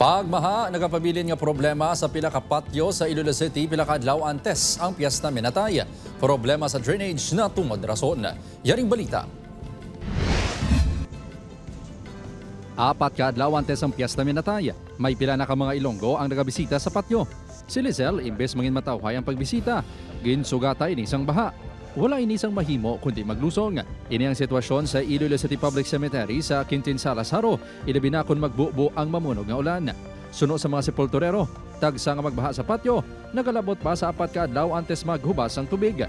Pagbaha nagapabilin nga problema sa pila ka patio sa Iloilo City pila ka adlaw antes ang piyesta Minatay. Problema sa drainage na tungod rason. Yaring balita. 4 ka adlaw antes ang piyesta Minatay. May pila na ka mga Ilonggo ang nagabisita sa patio. Si Lizelle, imbes mangin matawhay ang pagbisita, ginsugata ini isang baha. Wala ini isang mahimo kundi maglusong. Ini ang sitwasyon sa Iloilo City Public Cemetery sa Quintin Salas Haro, ilabi na kung magbubo ang mamunog nga ulan. Suno sa mga sepulturero, tagsa nga magbaha sa patio, nagalabot pa sa 4 ka adlaw antes maghubas ang tubig.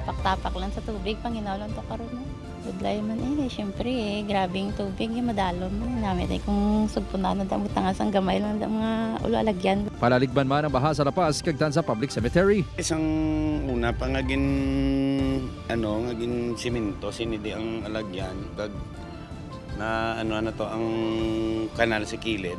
Tapak-tapak lang sa tubig, Panginoon to karon no. Budlay man eh, syempre eh, grabe yung tubig, eh, madalom man namin eh, kung sugpunan na damot ang gamay lang ang mga ulo alagyan. Palaligban man ang baha sa Lapas kag sa Public Cemetery. Isang una pa nga gin ano nga gin simento sinidi ang alagyan kag na ano na to ang kanal sa kilid.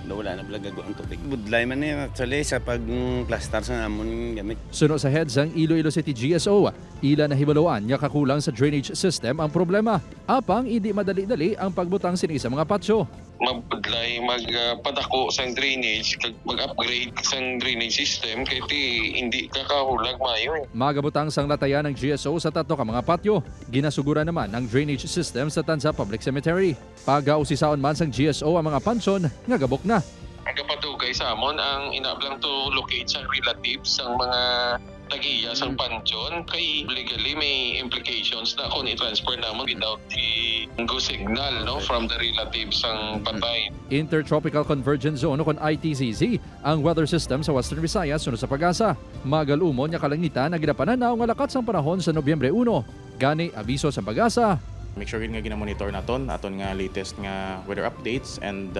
Wala na blagago ang tubig. Budlay man eh actually sa pag-plaster sa amon gamit. Suno sa heads ang Iloilo City GSO, ila na hibaluan nga kakulang sa drainage system ang problema. Apang hindi madali-dali ang pagbutang sini sa mga patio. Mabudlay magpadako sa drainage, mag-upgrade sa drainage system kay ti hindi kakahulag maayo. Magabutang sang latayan ng GSO sa 3 ka mga patio. Ginasugura naman ang drainage system sa Tanza Public Cemetery. Pagausisaon man sang GSO ang mga pansyon nga gabok na. Ang kapadugay sa amon ang inaablang to locate sa relatives ang mga tagiya sa pansyon kay legally may implications na kung i-transfer namon without the go signal no from the relatives ang patay. Intertropical Convergence Zone o kon ITCZ ang weather system sa Western Visayas sunod sa Pag-asa. Magalumon nga kalangitan ang ginapananaw nga lakat sang panahon sa Nobyembre 1. Gani abiso sa Pag-asa. Make sure nga gina-monitor naton aton nga latest nga weather updates and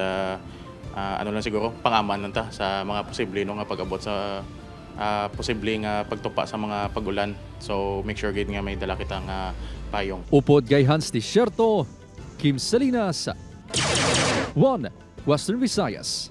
ano lang siguro pangaman lang ta sa mga posible no nga pag-abot sa posible nga pagtupa sa mga pag-ulan. So make sure gid nga may dala kita nga payong. Upod kay Hans Desierto, Kim Salinas, 1 Western Visayas.